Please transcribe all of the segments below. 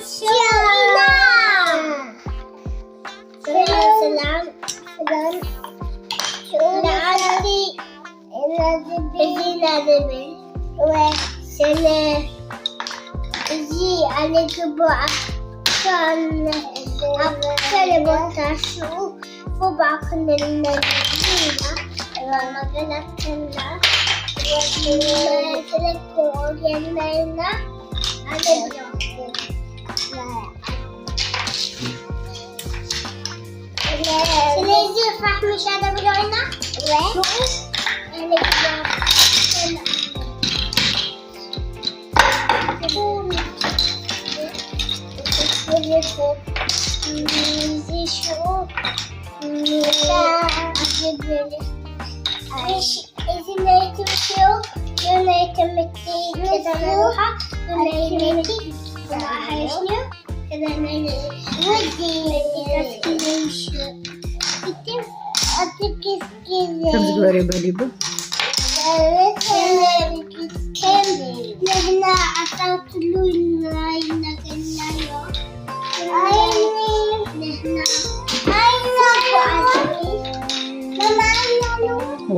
ሰላም፣ ሰላም፣ ሰላም። ንዓቲ እዚ ናደበ ወይ ስለ እዚ ኣነ ግቡእ ኣካል ኣብ ገለ ቦታ ሽዑ ግቡእ ክንነግር ኢና። መገላት ከላ ስለኮ የናይና ኣነ ስለዚ ፋሕምሻ ደብሎና እዚ ናይ ትምህርቲ ናይ ትምህርቲ ከተማርሓ ናይ ትምህርቲ ማሓይሽ ነው። ወዲ ከምዚ ግበሪ በሊቡ። ንሕና ኣታትሉ ይናገኛዮ። ኣይኒ ንሕና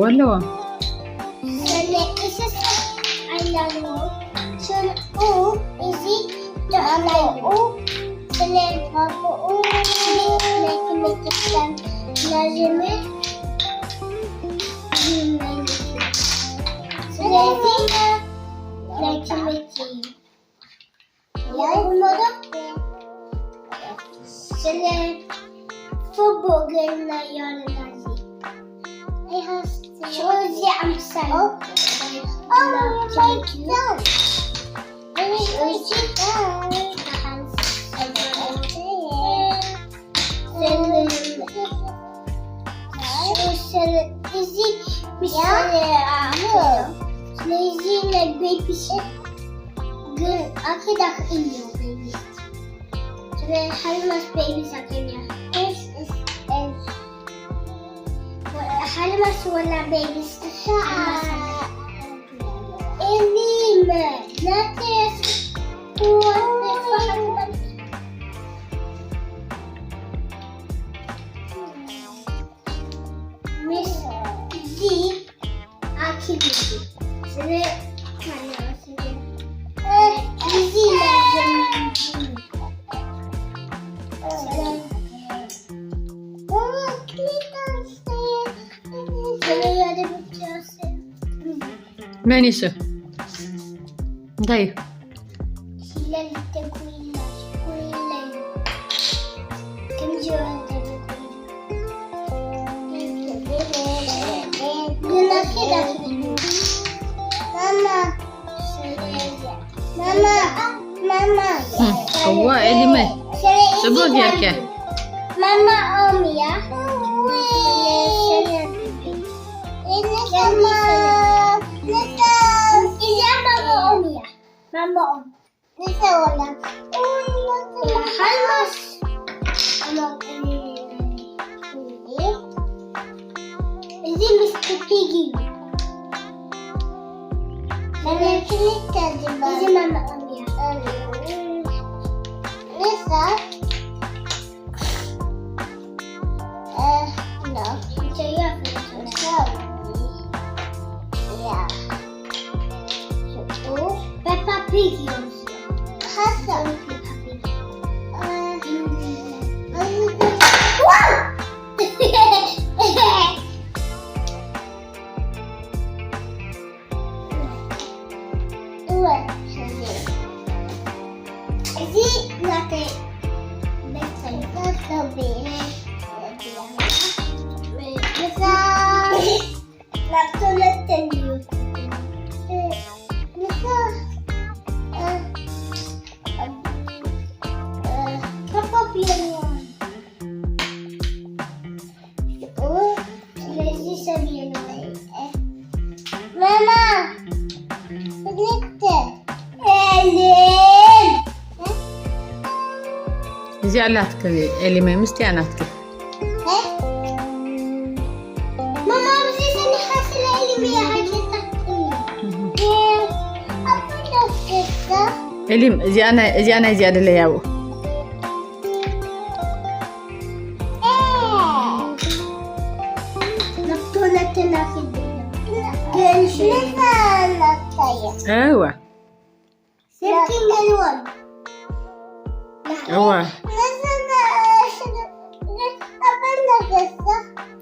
ወለዋ ስለ ኢየሱስ ኣይናንዎ። ሽርኡ እዚ ተኣላይኡ ስለ ባቦኡ ናይ ትምህርትያን ናዝምር ስለዚ ናይ ትምህርቲ ያይሞዶ ስለ ጽቡቕ ጌርና ያለናዚ ሽዑዚ ኣምሳይ እዚ ምሳሌ ስለዚ ናይ ቤቢ ግን ኣክዳ ክእዮ ቤቢ ስለ ሓልማስ ቤቢ ሳከኛ ሓልማስ ወላ ቤቢ ስታ ኤሊመ ናቴስ ምስ እዚ ኣኪል ስለ እዚ መን ይሱ እንታይ እዩ? እዋ ኤሊመይ ጽቡቅ ጌርካ። ማማ ኦምያ እዚ ምስ ፒጊ እዩ። እዚ ማማ ኦምያ። እዚ ናተይ ቤተሰብ ናብ ቶለተን እዩ። ማማ ክልተ ኤሌን እዚኣ ኣላትኪ ኤሊመይ ምስቲያ ናትኪ ማማ ኣብዚ ሰኒሓ ስለ ኤሊም እያ ሓጀታ። ኤሊም እዚኣ ናይ እዚኣ ደለያ ኣብኡ እዋ እዋ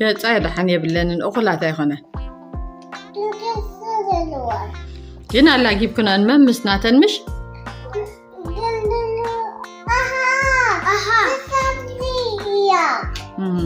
ገጻ ደሓን የብለንን እኹላት ኣይኾነ ግን ኣላጊብክናን መምስ ናተን ምሽ እም።